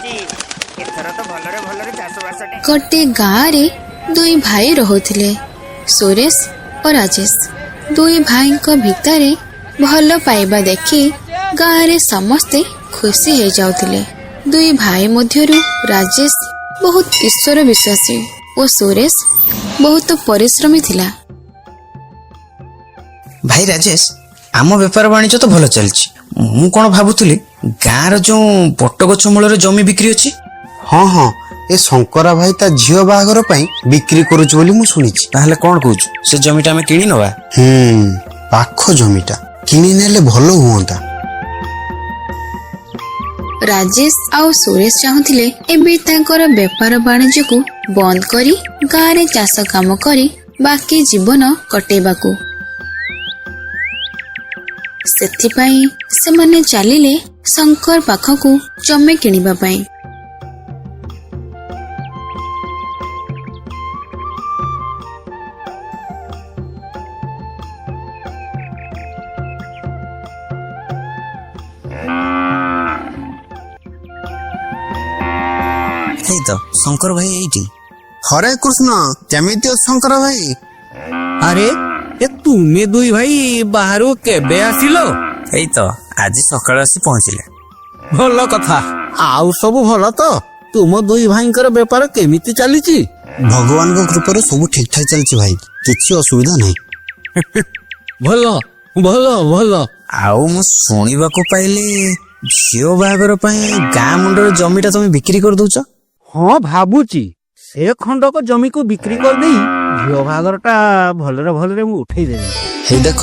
ହେଇଛି। ଏଥର ତ ଭଲରେ ଭଲରେ ଚାଷବାସଟେ। ଗୋଟେ ଗାଁରେ ଦୁଇ ଭାଇ ରହୁଥିଲେ, ସୁରେଶ ଓ ରାଜେଶ। ଦୁଇ ଭାଇଙ୍କ ଭିତରେ ଭଲ ପାଇବା ଦେଖି ଗାଁରେ ସମସ୍ତେ ଖୁସି ହେଇଯାଉଥିଲେ। ଦୁଇ ଭାଇ ମଧ୍ୟରୁ ରାଜେଶ ବହୁତ ଈଶ୍ୱର ବିଶ୍ୱାସୀ ଓ ସୁରେଶ ବହୁତ ପରିଶ୍ରମୀ ଥିଲା। ଭାଇ ରାଜେଶ, ଆମ ବେପାର ବାଣିଜ୍ୟ ତ ଭଲ ଚାଲିଛି। ମୁଁ କଣ ଭାବୁଥିଲି, ଗାଁର ଯୋଉ ବଟଗଛ ମୂଳରେ ଜମି ବିକ୍ରି ଅଛି। ହଁ ହଁ, ଏ ଶଙ୍କରା ଭାଇ ତା ଝିଅ ବାହାଘର ପାଇଁ ବିକ୍ରି କରୁଛି ବୋଲି ମୁଁ ଶୁଣିଛି। ତାହେଲେ କଣ କହୁଛୁ, ସେ ଜମିଟା ଆମେ କିଣି ନବା? ହୁଁ, ପାଖ ଜମିଟା କିଣି ନେଲେ ଭଲ ହୁଅନ୍ତା। ରାଜେଶ ଆଉ ସୁରେଶ ଚାହୁଁଥିଲେ ଏବେ ତାଙ୍କର ବେପାର ବାଣିଜ୍ୟକୁ ବନ୍ଦ କରି ଗାଁରେ ଚାଷ କାମ କରି ବାକି ଜୀବନ କଟେଇବାକୁ। ସେଥିପାଇଁ ସେମାନେ ଚାଲିଲେ ଶଙ୍କର ପାଖକୁ ଜମି କିଣିବା ପାଇଁ। ହେଇ ତ, ଶଙ୍କର ଭାଇ ଏଇଠି। ହରେ କୃଷ୍ଣ, କେମିତି ଅଛ ଶଙ୍କରା ଭାଇ? ଆରେ, ଏ ତୁମେ ଦୁଇ ଭାଇ ବାହାରୁ କେବେ ଆସିଲ? ଏଇ ତ ଆଜି ସକାଳୁ ଆସି ପହଞ୍ଚିଲେ। ଭଲ କଥା। ଆଉ ସବୁ ଭଲ ତ? ତୁମ ଦୁଇ ଭାଇଙ୍କର ବେପାର କେମିତି ଚାଲିଛି? ଭଗବାନଙ୍କ କୃପାରୁ ସବୁ ଠିକଠାକ ଚାଲିଛି ଭାଇ, କିଛି ଅସୁବିଧା ନାହିଁ। ଭଲ ଭଲ ଭଲ। ଆଉ ମୁଁ ଶୁଣିବାକୁ ପାଇଲି, ଝିଅ ବାହାଘର ପାଇଁ ଗାଁ ମୁଣ୍ଡର ଜମିଟା ତମେ ବିକ୍ରି କରିଦଉଛ। ହଁ, ଭାବୁଛି ସେ ଖଣ୍ଡକ ଜମିକୁ ବିକ୍ରି କରିଦେଇ ଝିଅ ବାହାଘରଟା ଭଲରେ ଭଲରେ ମୁଁ ଉଠେଇଦେବି। ହେଇ ଦେଖ,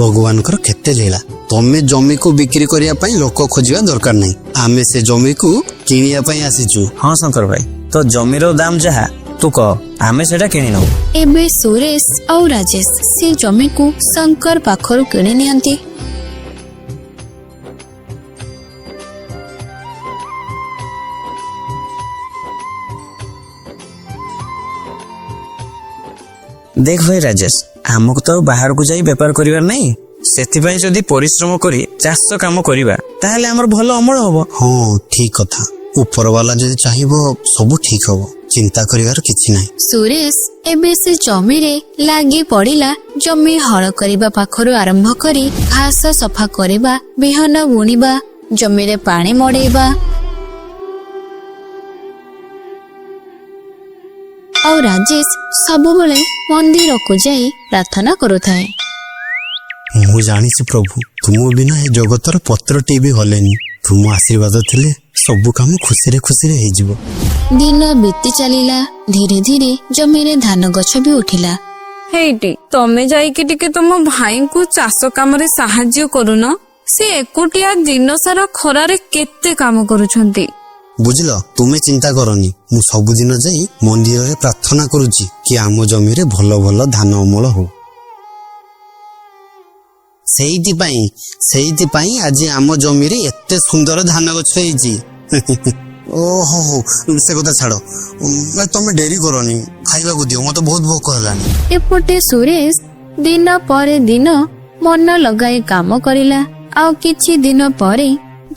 ଭଗବାନଙ୍କର କେତେ ଲୀଳା। ତମେ ଜମିକୁ ବିକ୍ରି କରିବା ପାଇଁ ଲୋକ ଖୋଜିବା ଦରକାର ନାହିଁ, ଆମେ ସେ ଜମିକୁ କିଣିବା ପାଇଁ ଆସିଛୁ। ହଁ ଶଙ୍କର ଭାଇ, ତ ଜମିର ଦାମ ଯାହା ତୁ କହ, ଆମେ ସେଟା କିଣି ନବୁ। ଏବେ ସୁରେଶ ଆଉ ରାଜେଶ ସେ ଜମିକୁ ଶଙ୍କର ପାଖରୁ କିଣି ନିଅନ୍ତି। ଦେଖ ଭାଇ ରାଜେଶ, ଆମକୁ ତ ଆଉ ବାହାରକୁ ଯାଇ ବେପାର କରିବାର ନାହିଁ। ସେଥିପାଇଁ ଯଦି ପରିଶ୍ରମ କରି ଚାଷ କାମ କରିବା, ତାହେଲେ ଆମର ଭଲ ଅମଳ ହବ। ହଁ, ଠିକ କଥା। ଉପରବାଲା ଯଦି ଚାହିଁବ ସବୁ ଠିକ ହବ, ଚିନ୍ତା କରିବାର କିଛି ନାହିଁ। ସୁରେଶ ଏବେ ସେ ଜମିରେ ଲାଗି ପଡ଼ିଲା। ଜମି ହଳ କରିବା ପାଖରୁ ଆରମ୍ଭ କରି ଘାସ ସଫା କରିବା, ବିହନ ବୁଣିବା, ଜମିରେ ପାଣି ମଡେଇବା, ଆଉ ରାଜେଶ ସବୁବେଳେ ମନ୍ଦିରକୁ ଯାଇ ପ୍ରାର୍ଥନା କରୁଥାଏ। ମୁଁ ଜାଣିଛି ପ୍ରଭୁ, ତୁମ ବିନା ଏ ଜଗତର ପତ୍ରଟିଏ ବି ହଲେନି। ତୁମ ଆଶୀର୍ବାଦ ଥିଲେ ସବୁ କାମ ଖୁସିରେ ଖୁସିରେ ହେଇଯିବ। ଦିନ ବିତି ଚାଲିଲା। ଧୀରେ ଧୀରେ ଜମିରେ ଧାନ ଗଛ ବି ଉଠିଲା। ହେଇଟି, ତମେ ଯାଇକି ଟିକେ ତମ ଭାଇଙ୍କୁ ଚାଷ କାମରେ ସାହାଯ୍ୟ କରୁନ। ସେ ଏକୁଟିଆ ଦିନ ସାରା ଖରାରେ କେତେ କାମ କରୁଛନ୍ତି। ବୁଝିଲ, ତୁମେ ଚିନ୍ତା କରନି। ମୁଁ ସବୁଦିନ ଯାଇ ମନ୍ଦିରରେ ପ୍ରାର୍ଥନା କରୁଛି କି ଆମ ଜମିରେ ଭଲ ଭଲ ଧାନ ଅମଳ ହଉ। ସେଇଥିପାଇଁ ସେଇଥିପାଇଁ ଆଜି ଆମ ଜମିରେ ଏତେ ସୁନ୍ଦର ଧାନ ଗଛ ହେଇଛି। ଓହୋ ହୋ, ସେ କଥା ଛାଡ। ତମେ ଡେରି କରନି, ଖାଇବାକୁ ଦିଅ, ମତେ ବହୁତ ଭୋକ ହେଲାଣି। ଏପଟେ ସୁରେଶ ଦିନ ପରେ ଦିନ ମନ ଲଗାଇ କାମ କରିଲା, ଆଉ କିଛି ଦିନ ପରେ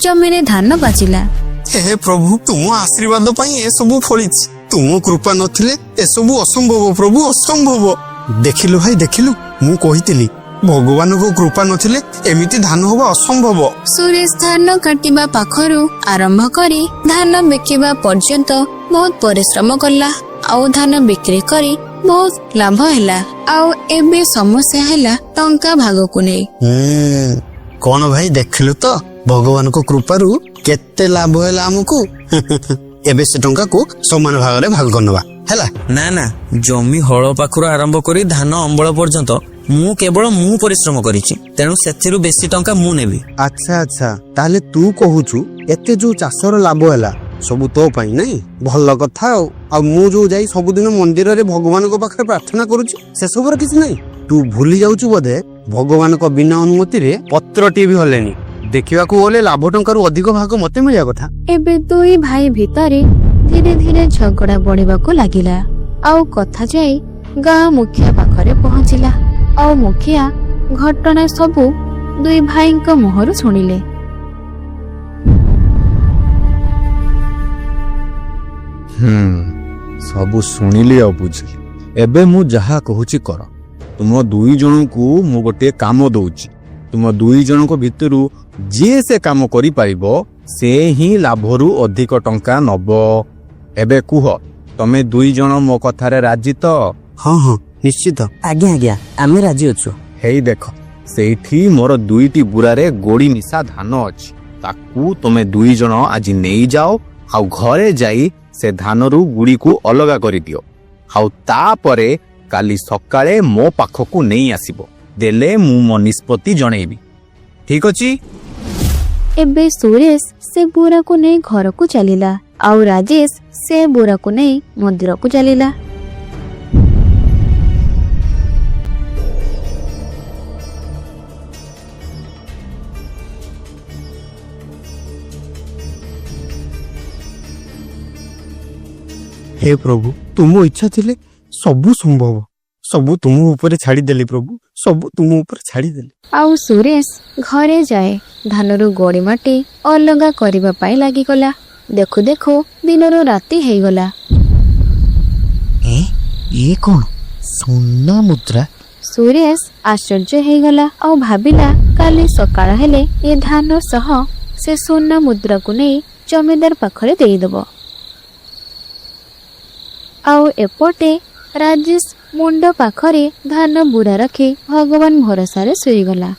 ଜମିରେ ଧାନ ପାଚିଲା। ହେ ପ୍ରଭୁ, ତୁମ ଆଶୀର୍ବାଦ ପାଇଁ ଏସବୁ ଫଳିଛି। ତୁମ କୃପା ନଥିଲେ ଏସବୁ ଅସମ୍ଭବ ପ୍ରଭୁ, ଅସମ୍ଭବ। ଦେଖିଲୁ ଭାଇ, ଦେଖିଲୁ, ମୁଁ କହିଥିଲି ଭଗବାନଙ୍କ କୃପା ନଥିଲେ ଏମିତି ଧାନ ହବା ଅସମ୍ଭବ। ସୁରେଶ ଧାନ କାଟିବା ପାଖରୁ ଆରମ୍ଭ କରି ଧାନ ବିକିବା ପର୍ଯ୍ୟନ୍ତ ବହୁତ ପରିଶ୍ରମ କଲା, ଆଉ ଧାନ ବିକ୍ରି କରି ବହୁତ ଲାଭ ହେଲା। ଆଉ ଏବେ ସମସ୍ୟା ହେଲା ଟଙ୍କା ଭାଗକୁ ନେଇ। ହୁଁ, କଣ ଭାଇ, ଦେଖିଲୁ ତ, ଭଗବାନଙ୍କ କୃପାରୁ କେତେ ଲାଭ ହେଲା ଆମକୁ। ଏବେ ସେ ଟଙ୍କାକୁ ସମାନ ଭାଗରେ ଭାଗ କରିନେବା, ହେଲା? ନା ନା, ଜମି ହଳ ପାଖରୁ ଆରମ୍ଭ କରି ଧାନ ଅମଳ ପର୍ଯ୍ୟନ୍ତ ମୁଁ କେବଳ ମୁଁ ପରିଶ୍ରମ କରିଛି, ତେଣୁ ସେଥିରୁ ବେଶୀ ଟଙ୍କା ମୁଁ ନେବି। ଆଚ୍ଛା ଆଚ୍ଛା, ତାହେଲେ ତୁ କହୁଛୁ ଏତେ ଯୋଉ ଚାଷର ଲାଭ ହେଲା ସବୁ ତୋ ପାଇଁ, ନାଇଁ? ଭଲ କଥା। ଆଉ ମୁଁ ଯୋଉ ଯାଇ ସବୁଦିନ ମନ୍ଦିରରେ ଭଗବାନଙ୍କ ପାଖରେ ପ୍ରାର୍ଥନା କରୁଛି, ସେସବୁର କିଛି ନାହିଁ? ତୁ ଭୁଲି ଯାଉଛୁ ବୋଧେ, ଭଗବାନଙ୍କ ବିନା ଅନୁମତିରେ ପତ୍ରଟିଏ ବି ହଲେନି। ଦେଖିବାକୁ ଗଲେ ଲାଭ ଟଙ୍କାରୁ ଅଧିକ ଭାଗ ମତେ ମିଳିବା କଥା। ଏବେ ଦୁଇ ଭାଇ ଭିତରେ ଧୀରେ ଧୀରେ ଝଗଡ଼ା ବଢିବାକୁ ଲାଗିଲା, ଆଉ କଥା ଯାଇ ଗାଁ ମୁଖିଆ ପାଖରେ ପହଞ୍ଚିଲା। ଆଉ ମୁଖିଆ ଘଟଣା ସବୁ ଦୁଇ ଭାଇଙ୍କ ମୁହଁରୁ ଶୁଣିଲେ। ହୁଁ ସବୁ ଶୁଣିଲି ଆଉ ବୁଝିଲି। ଏବେ ମୁଁ ଯାହା କହୁଛି କର। ତୁମ ଦୁଇ ଜଣଙ୍କୁ ମୁଁ ଗୋଟିଏ କାମ ଦଉଛି। ତୁମ ଦୁଇ ଜଣଙ୍କ ଭିତରୁ ଯିଏ ସେ କାମ କରିପାରିବ, ସେ ହିଁ ଲାଭରୁ ଅଧିକ ଟଙ୍କା ନବ। ଏବେ କୁହ, ତମେ ଦୁଇ ଜଣ ମୋ କଥାରେ ରାଜି ତ? ହଁ ହଁ, ନିଶ୍ଚିତ। ଆଜ୍ଞା ଆଜ୍ଞା, ଆମେ ରାଜି ଅଛୁ। ହେଇ ଦେଖ, ସେଇଠି ମୋର ଦୁଇଟି ବୁରାରେ ଗୋଡ଼ି ମିଶା ଧାନ ଅଛି। ତାକୁ ତମେ ଦୁଇ ଜଣ ଆଜି ନେଇଯାଅ ଆଉ ଘରେ ଯାଇ ସେ ଧାନରୁ ଗୁଡ଼ିକୁ ଅଲଗା କରିଦିଅ, ଆଉ ତାପରେ କାଲି ସକାଳେ ମୋ ପାଖକୁ ନେଇ ଆସିବ। ଦେଲେ ମୁଁ ମୋ ନିଷ୍ପତ୍ତି ଜଣେଇବି। ଠିକ ଅଛି? ଏବେ ସୁରେଶ ସେ ବୁରାକୁ ନେଇ ଘରକୁ ଚାଲିଲା ଆଉ ରାଜେଶ ସେ ବୁରାକୁ ନେଇ ମନ୍ଦିରକୁ ଚାଲିଲା। ହେ ପ୍ରଭୁ, ତୁମ ଇଚ୍ଛା ଥିଲେ ସବୁ ସମ୍ଭବ। ସବୁ ତୁମ ଉପରେ ଛାଡ଼ିଦେଲି ପ୍ରଭୁ, ସବୁ ତୁମ ଉପରେ ଛାଡ଼ିଦେଲି। ଆଉ ସୁରେଶ ଘରେ ଯାଏ ଧାନରୁ ଗୋଡ଼ି ମାଟି ଅଲଗା କରିବା ପାଇଁ ଲାଗିଗଲା। ଦେଖୁ ଦେଖୁ ଦିନରୁ ରାତି ହେଇଗଲା। ଏ, ଇଏ କଣ ସୁନା ମୁଦ୍ରା? ସୁରେଶ ଆଶ୍ଚର୍ଯ୍ୟ ହେଇଗଲା ଆଉ ଭାବିଲା, କାଲି ସକାଳ ହେଲେ ଏ ଧାନ ସହ ସେ ସୁନା ମୁଦ୍ରାକୁ ନେଇ ଜମିଦାର ପାଖରେ ଦେଇଦେବ। ଆଉ ଏପଟେ ରାଜେଶ ମୁଣ୍ଡ ପାଖରେ ଧାନ ବୁରା ରଖି ଭଗବାନ ଭରସାରେ ଶୋଇଗଲା।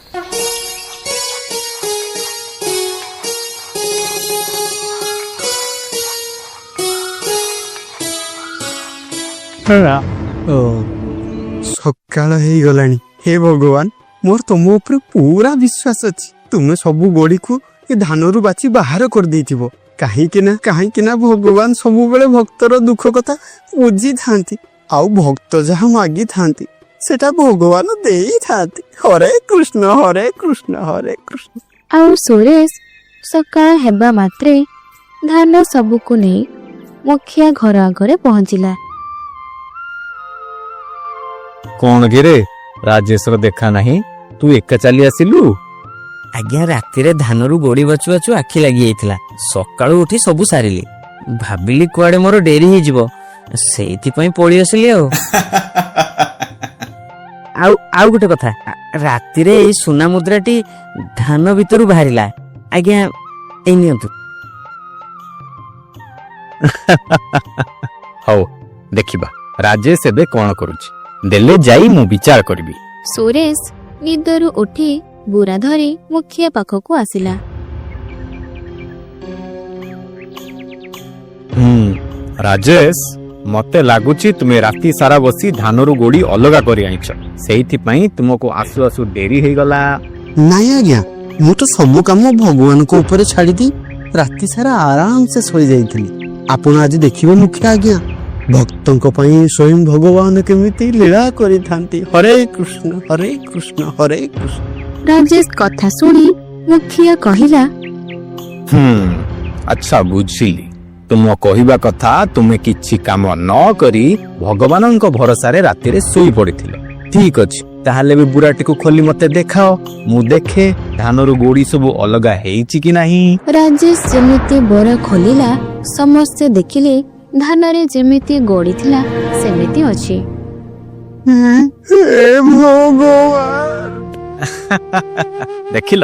ସକାଳ ହେଇଗଲାଣି। ହେ ଭଗବାନ, ମୋର ତୁମ ଉପରେ ପୁରା ବିଶ୍ୱାସ ଅଛି। ତୁମେ ସବୁ ଗୋଡ଼ିକୁ ଏ ଧାନରୁ ବାଛି ବାହାର କରିଦେଇଥିବ। କାହିଁକି ନା ଭଗବାନ ସବୁବେଳେ ଭକ୍ତର ଦୁଃଖ କଥା ବୁଝିଥାନ୍ତି, ଆଉ ଭକ୍ତ ଯାହା ମାଗିଥାନ୍ତି ସେଟା ଭଗବାନ ଦେଇଥାନ୍ତି। ହରେ କୃଷ୍ଣ, ହରେ କୃଷ୍ଣ, ହରେ କୃଷ୍ଣ। ଆଉ ସୁରେଶ ସକାଳ ହେବା ମାତ୍ରେ ଧାନ ସବୁକୁ ନେଇ ମୁଖିଆ ଘର ଆଗରେ ପହଞ୍ଚିଲା। କଣ କିରେ, ରାଜେଶର ଦେଖା ନାହିଁ, ତୁ ଏକା ଚାଲି ଆସିଲୁ? ଆଜ୍ଞା, ରାତିରେ ଧାନରୁ ଗୋଡ଼ି ବାଛୁ ବାଛୁ ଆଖି ଲାଗି ଯାଇଥିଲା। ସକାଳୁ ଉଠି ସବୁ ସାରିଲି। ଭାବିଲି କୁଆଡେ ମୋର ଡେରି ହେଇଯିବ, ସେଇଥିପାଇଁ ପଳେଇ ଆସିଲି। ଆଉ ଆଉ ଆଉ ଗୋଟେ କଥା, ରାତିରେ ଏଇ ସୁନା ମୁଦ୍ରାଟି ଧାନ ଭିତରୁ ବାହାରିଲା। ଆଜ୍ଞା, ଏଇ ନିଅନ୍ତୁ। ହଉ, ଦେଖିବା ରାଜେଶ ଏବେ କଣ କରୁଛି। ଦେଲେ ଯାଇ ମୁଁ ବିଚାର କରିବି। ସୁରେଶ ନିଦରୁ ଉଠି ବୁରା ଧରି ମୁଖିଆ ପାଖକୁ ଆସିଲା। ହୁଁ ରାଜେଶ, ମତେ ଲାଗୁଛି ତୁମେ ରାତି ସାରା ବସି ଧାନରୁ ଗୋଡ଼ି ଅଲଗା କରି ଆଣିଛ। ସେଇଥିପାଇଁ ତୁମକୁ ଆସୁ ଆସୁ ଡେରି ହେଇଗଲା। ନାଇଁ ଆଜ୍ଞା, ମୁଁ ତ ସବୁ କାମ ଭଗବାନଙ୍କ ଉପରେ ଛାଡ଼ିଦେଇ ରାତି ସାରା ଆରାମସେ ଶୋଇଯାଇଥିଲି। ଆପଣ ଆଜି ଦେଖିବେ ମୁଖିଆ ଆଜ୍ଞା, ଭକ୍ତଙ୍କ ପାଇଁ ସ୍ୱୟଂ ଭଗବାନ କେମିତି ଲୀଳା କରିଥାନ୍ତି। ହରେ କୃଷ୍ଣ, ହରେ କୃଷ୍ଣ, ହରେ କୃଷ୍ଣ। ରାଜେଶ କଥା ଶୁଣି ମୁଖିଆ କହିଲା, ହୁଁ ଆଚ୍ଛା, ବୁଝିଲି। ତୁମ କହିବା କଥା, ତୁମେ କିଛି କାମ ନ କରି ଭଗବାନଙ୍କ ଭରସାରେ ରାତିରେ ଶୋଇ ପଡ଼ିଥିଲ। ଠିକ ଅଛି, ତାହେଲେ ବି ବୁରାଟିକୁ ଖୋଲି ମତେ ଦେଖାଅ। ମୁଁ ଦେଖେ ଧାନରୁ ଗୋଡ଼ି ସବୁ ଅଲଗା ହେଇଛି କି ନାହିଁ। ରାଜେଶ ଯେମିତି ବୋରା ଖୋଲିଲା, ସମସ୍ତେ ଦେଖିଲେ ଧାନରେ ଯେମିତି ଗୋଡ଼ି ଥିଲା ସେମିତି ଅଛି। ହେ ଭଗବାନ! ଦେଖିଲ,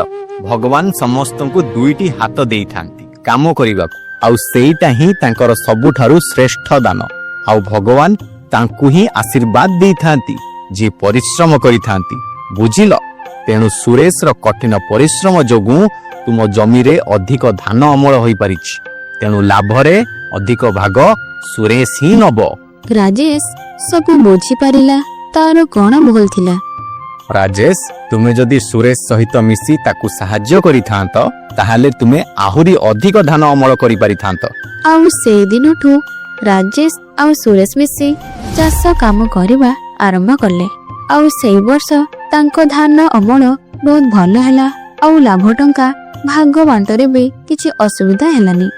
ଭଗବାନ ସମସ୍ତଙ୍କୁ ଦୁଇଟି ହାତ ଦେଇଥାନ୍ତି କାମ କରିବାକୁ, ଆଉ ସେଇଟା ହିଁ ତାଙ୍କର ସବୁଠାରୁ ଶ୍ରେଷ୍ଠ ଦାନ। ଆଉ ଭଗବାନ ତାଙ୍କୁ ହିଁ ଆଶୀର୍ବାଦ ଦେଇଥାନ୍ତି ଯିଏ ପରିଶ୍ରମ କରିଥାନ୍ତି, ବୁଝିଲ? ତେଣୁ ସୁରେଶର କଠିନ ପରିଶ୍ରମ ଯୋଗୁଁ ତୁମ ଜମିରେ ଅଧିକ ଧାନ ଅମଳ ହୋଇପାରିଛି। ତେଣୁ ଲାଭରେ ଅଧିକ ଭାଗ ସୁରେଶ ହିଁ ନବ। ରାଜେଶ ସବୁ ବୁଝିପାରିଲା ତାର କଣ ଭୁଲ ଥିଲା। ରାଜେଶ, ତୁମେ ଯଦି ସୁରେଶ ସହିତ ମିଶି ତାକୁ ସାହାଯ୍ୟ କରିଥାନ୍ତ, ତାହେଲେ ତୁମେ ଆହୁରି ଅଧିକ ଧାନ ଅମଳ କରିପାରିଥାନ୍ତ। ଆଉ ସେଇ ଦିନଠୁ ରାଜେଶ ଆଉ ସୁରେଶ ମିଶି ଚାଷ କାମ କରିବା ଆରମ୍ଭ କଲେ। ଆଉ ସେଇ ବର୍ଷ ତାଙ୍କ ଧାନ ଅମଳ ବହୁତ ଭଲ ହେଲା, ଆଉ ଲାଭ ଟଙ୍କା ଭାଗ ବାଣ୍ଟରେ ବି କିଛି ଅସୁବିଧା ହେଲାନି।